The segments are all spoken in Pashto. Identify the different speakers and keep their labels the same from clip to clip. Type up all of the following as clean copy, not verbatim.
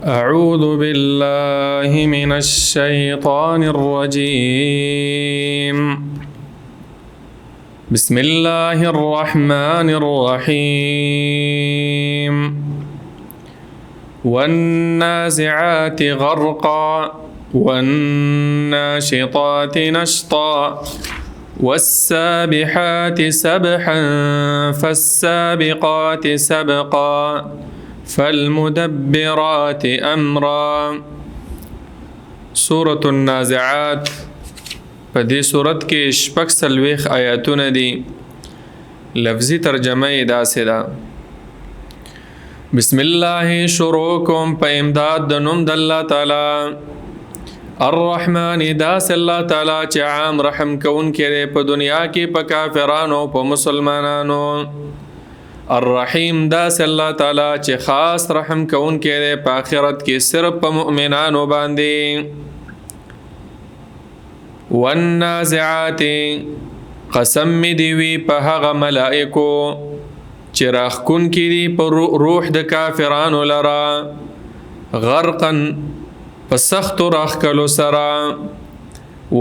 Speaker 1: أعوذ بالله من الشيطان الرجيم. بسم الله الرحمن الرحيم. والنازعات غرقا والناشطات نشطا والسابحات سبحا فالسابقات سبقا فالمدبرات امرا. سورة النازعات، په دې سورت کې 46 آیاتونه دي. لفظي ترجمه یې داسې ده: بسم الله، شروع کوم په امداد د نوم د الله تعالی، الرحمن، داس الله تعالی چې عام رحم کوونکی دی په دنیا کې په کافرانو په مسلمانانو، الرحیم، داس الله تعالی چې خاص رحم کوونکی دی په آخرت کې صرف په مؤمنانو باندې. والنازعات، قسم مې دی وي په هغه ملائکو چې راښکونکي دي په روح د کافرانو لره، غرقا، په سختو راښکلو سره.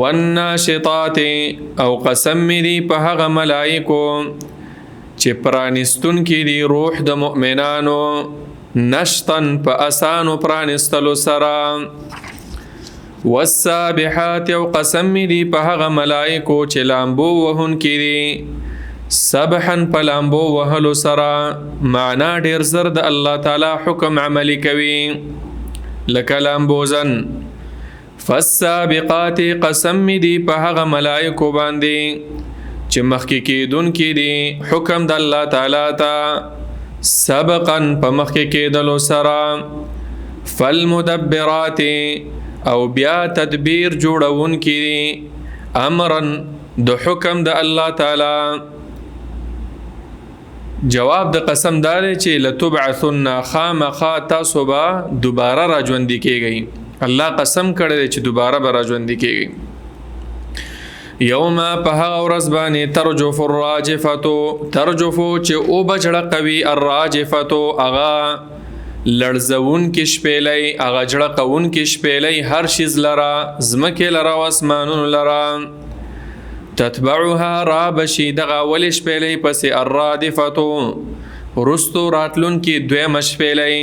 Speaker 1: والناشطات، او قسم مې دي په هغه ملائکو چې پرانستونکي دي روح د مؤمنانو، نشطا، په اسانو پرانستلو سره. والسابحات، او قسم مې دي په هغه ملائکو چې لامبو وهونکي دي، سبحا، په لامبو وهلو سره، معنا ډېر زر د الله تعالی حکم عملي کوي لکه لامبوزن. فالسابقات، قسم مې دي په هغه ملائکو باندې چې مخکې کېدونکي دي حکم د الله تعالی ته، سبقا، په مخکې کېدلو سره. فالمدبرات، او بیا تدبیر جوړونکي دي، امرا، د حکم د الله تعالی. جواب د قسم دا دی چې لتبعثن، خامخا تاسو به دوباره را ژوندي کېږئ. الله قسم کړی دی چې دوباره به را ژوندي کېږئ. یوم، په هغه ورځ باندې، ترجف الراجفتو، ترجفو چې اوبه جړقوي، الراجفتو، هغه لړزوونکې شپېلۍ، هغه جړقوونکې شپېلۍ، هر شیز لره، ځمکې لره او اسمانونو لره. تتبعها، را بشي دغه اولې شپېلۍ پسې، الرادفتو، وروستو راتلونکې دویمه شپېلۍ.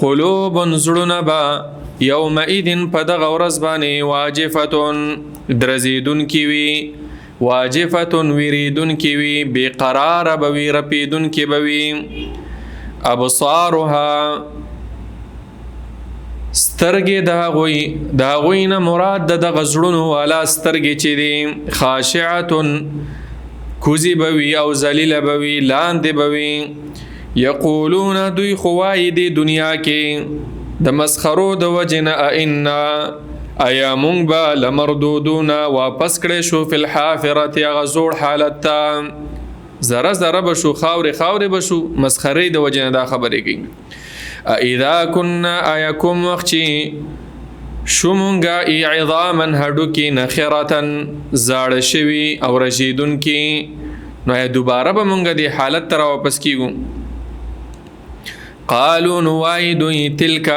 Speaker 1: قلوب، زړونه به، یومئذ، په دغه ورځ باندې، واجفتون، درزېدونکي وي، واجفتون، ویرېدونکي وي، بېقراره به وي، رپېدونکي به وي. ابصارها، سترګې د هغوی، د هغوی نه مراد د دغه زړونو والا سترګې چې دي، خاشعتون، کوزي به وي او ذلیله به وي، لاندې به وي. یقولون، دوی خو وایي دې دنیا کې د مسخرو د وجې نه، ائنا، ایا مونږ به، لمردودون، واپس کړی شو، فی الحافرة، هغه زوړ حالت ته، ذره ذره به شو، خاورې خاورې به شو. مسخرې د وجې نه دا خبرې کوي. اذا كنا، آیا کوم وخت چې شو مونږه، ای عظاما، هډوکي، نخرة، زاړه شوي او رژېدونکي، نو آیا دوباره به مونږه دې حالت ته راواپس کیږو؟ قالو، نو وایي دوی، تلک،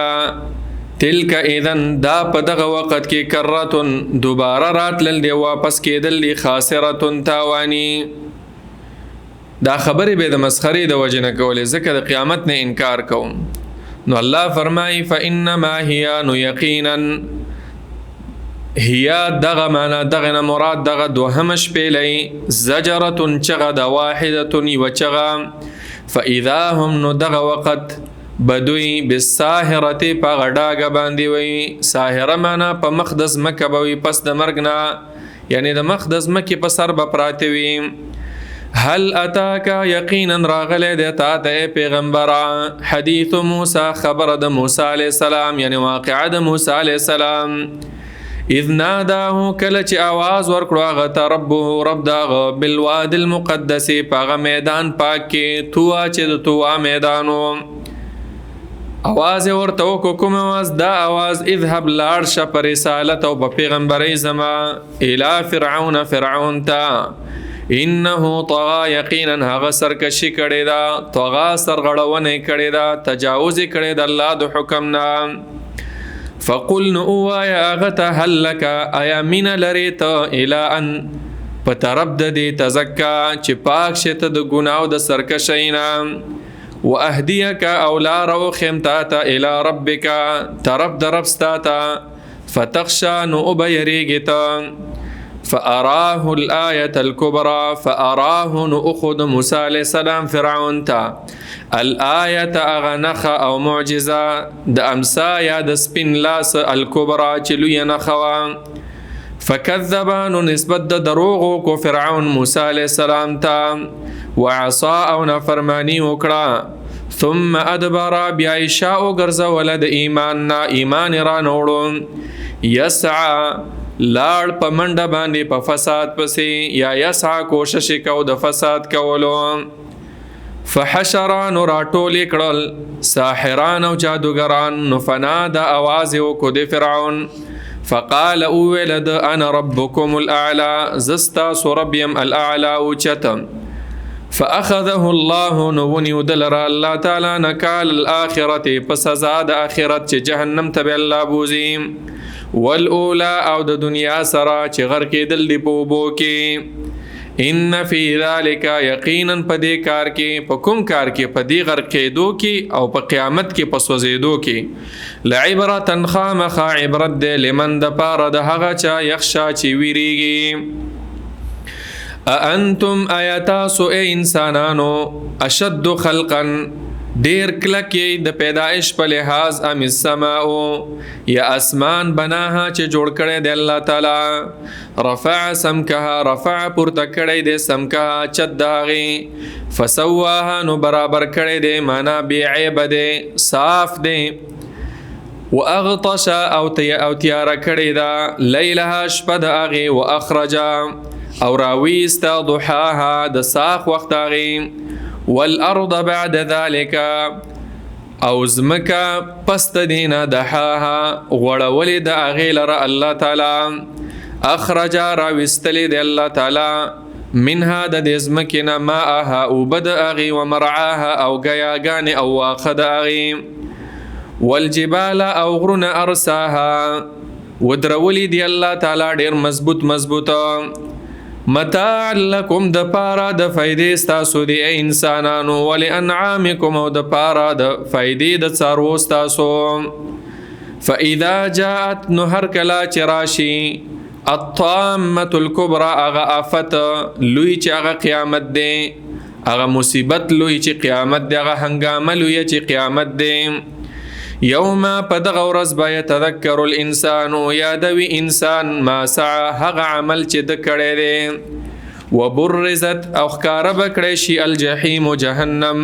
Speaker 1: تلک اذن، دا په دغه وخت کې، کرتن، دوباره راتلل دی، واپس کېدل دي، خاسرتن، تاواني. دا خبرې به د مسخرې د وجې نه کولې، ځکه د قیامت نه انکار کوم. نو الله فرمایي فإنما هي، نو یقینا هي، دغه معنا دغه نه مراد دغه دوهمه شپېلۍ، زجرة، چغه ده، واحدة، یوه چغه. فإذا هم، نو دغه وخت بدوی، بالساهرة، په هغه ډاګه باندې وي. ساهره معنا په مخ د ځمکه به وي پس د مرګ نه، یعنې د مخ د ځمکې په سر به پراته وي. هل اتاک، یقینا راغلی دی تا ته ای پیغمبره، حدیث موسی، خبره د موسی علیه السلام، یعنې واقعه د موسی علیه السلام. اذ ناداه، کله چې आवाز ورکړو هغه ته، ربه، رب د هغه، بالواد المقدس، په هغه میدان پاک کې، طوا، چې د طوا میدان و. اواز یې ورته وکړو، کوم اواز؟ دا اواز، اذهب، لاړ شه په رسالت او په پیغمبرۍ زما، الی فرعون، فرعون ته، انه طغا، یقینا هغه سرکشي کړې ده، طغا سرغړونه کړې ده، تجاوز کړې ده الله د حکم نه. فقل، نو وایا هغه ته، هل لک، آیا مینه لرې ته، الی ان، په طرف د دې، تزکا، چې پاک شې ته د ګناو د سرکشۍ نه، واهدیک، او لار وښیم تا ته، الی ربک، طرف د رب ستا ته، فتخشا، نو وبه یریږې ته. فأراه الآية الكبرى، فأراه، نو أخذ موسى عليه السلام فرعون ته، الآية، هغه نښه او معجزه د امسا یا د سپین لاس، الکبرى، چې لویه نښه وه. فکذب، نو نسبت د دروغو کو فرعون موسی علیه السلام ته، وعصا، او نافرمانی وکړه، ثم ادبر، بیا یې شا وګرځوله د ایمان نه، ایمان یې رانوړو، یسعا، لاړ په منډه باندې په فساد پسې، یا یسعا، کوشش یې کو د فساد کولو. فحشر، نو راټول یې کړل ساحران او جادوګران، نو فنادا، اواز یې وکړو د فرعون، فقال، اوویل د، انا ربکم الاعلی، زه ستاسو رب یم، الاعلی، اوچت. فاخذه الله، نو ونیو دلره الله تعالی، نکال الاخرت، په سزا د اخرت چې جهنم ته به الله بوزي، والاولى، او د دنیا سره چې غرق کېدل دي په اوبو کې. ان فی ذلک، یقینا په دې کار کې، په کوم کار کې؟ په دې غرق کېدو کې او په قیامت کې په سوځېدو کې، لعبرة، خامخا عبرت دی، لمن، د پاره د هغه چا، یخشا، چې ویریږي. أأنتم، آیا تاسو ای انسانانو، اشد خلقا، ډیر کلک یې د پیدایش په لحاظ، ام السماء، یا اسمان، بناها، چې جوړ کړی دی الله تعالی، رفع سمکها، رفع، پورته کړی دی، سمکها، چت د هغې، فسواها، نو برابر کړی دی، معنا بې عیبه دی، صاف دی، واغطش، او تیاره کړې ده، لیلها، شپه د هغې، واخرج، او راویسته، ضحاها، د ساخ وخت هغې، والارض بعد ذلک، او ځمکه پس د دې نه، دحاها، غوړولې د هغې لره الله تعالی، اخرج، راویستلې دی الله تعالی، منها، د دې ځمکې نه، ماءها، اوبه د هغې، ومرعاها، او ګیاګانې او واښه د هغې، والجبال، او غرونه، ارساها، ودرولي دی الله تعالی ډیر مضبوط مضبوط، متاع لکم، د پاره د فائدې ستاسو دی انسانانو، ولانعامکم، او د پاره د فائدې د څاروو ستاسو. فاذا جاءت، نو هر کله چې راشي، الطامة الكبرى، هغه آفت لوی چې هغه قیامت دی، هغه مصیبت لوی چې قیامت دی، هغه هنګامه لوی چې قیامت دی، یوم، په دغه ورځ به، یتذکر الانسان، یادوي انسان، ما سعى، هغه عمل چې ده کړی دی، وبرزت، او ښکاره به کړی شي، الجحیم، جهنم،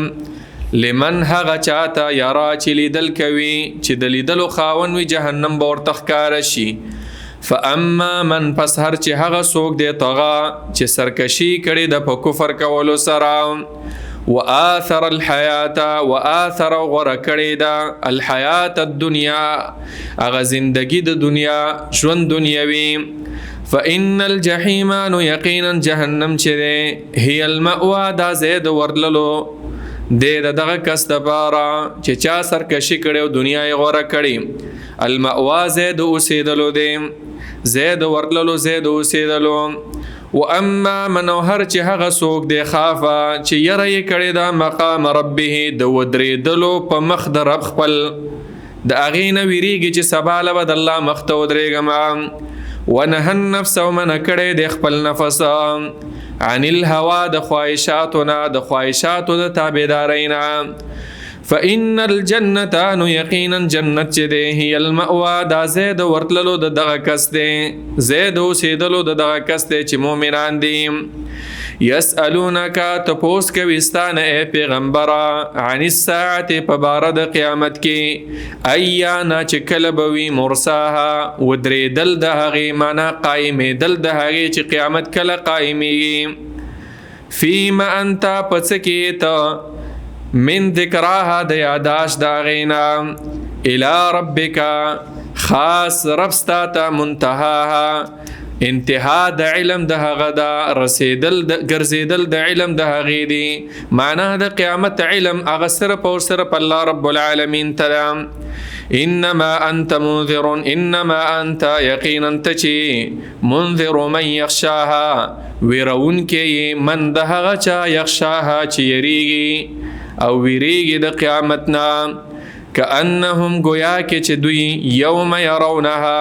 Speaker 1: لمن، هغه چاته، یرا، چې لیدل کوي، چې د لیدلو خاوند وي، جهنم به ورته ښکاره شي. فاما من، پس هر چې هغه څوک دی، طغا، چې سرکشي کړې ده په کفر کولو سره، وآثر الحیات، وآثر، غوره کړې ده، الحیات الدنیا، هغه زندگی د دنیا، ژوند دنیوي، فإن الجحیم، نو یقینا جهنم چې دی، هي المأوا، دا ځای د ورتللو دی د دغه کس دپاره چې چا سرکشي کړې او دنیا یې غوره کړې. المأوا، ځای د اوسېدلو دی، ځای د ورتللو، ځای د اوسېدلو. و اما من، او هر چې هغه څوک دی، خافا، چې یره یې کړې ده، مقام ربه، د ودرېدلو په مخ د رب خپل، د هغې نه ویریږي چې سبا له به د الله مخ ته ودرېږم، ونهى النفس، او منع کړی دی خپل نفس، عن الهوا، د خواهشاتو نه، د خواهشاتو د تابعدارۍ نه، فإن الجنة، نو یقینا جنت چې دی، هي المأوا، دا ځای د ورتللو د دغه کس دی، ځای د اوسېدلو د دغه کس دی چې مؤمنان دي. یسألونک، تپوس کوي ستا نه ای پیغمبره، عن الساعة، په باره د قیامت کې، ایانا، چې کله به وي، مرساها، ودرېدل د هغې، معنا قایمېدل د هغې، چې قیامت کله قایمیږي. فیما انت، په څه کې ته، من ذکراها، د یاداش د هغې نه، الی ربک، خاص رب ستا ته، منتهاها، انتها د علم د هغه دا رسیدل د ګرځیدل د علم د هغې دی. معنا د قیامت علم هغه صرف او صرف الله رب العالمین ته. انما انت منذر، انما انت یقینا ته چې منذر من یخشاها، ویرون کې من د هغه چا، یخشاها چې یریږي او ویریږي د قیامت نه. کأنهم گویا کې چې دوی یوم يرونها،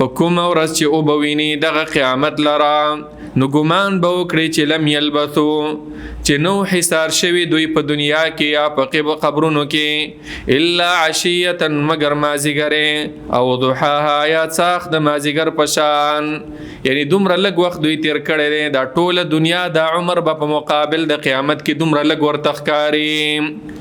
Speaker 1: په کومه ورځ چې وبویني دغه قیامت لره، نو ګمان به وکړي چې لم یلبثو، چې نو حصار شوي دوی په دنیا کې یا په قبرونو کې، الا عشیه، مگر مازیګرې، او ضحاها، یا څاښت د مازیګر په شان. یعنی دومره لږ وخت دوی تیر کړی دی، دا ټوله دنیا دا عمر به په مقابل د قیامت کې دومره لږ ورته ښکاري.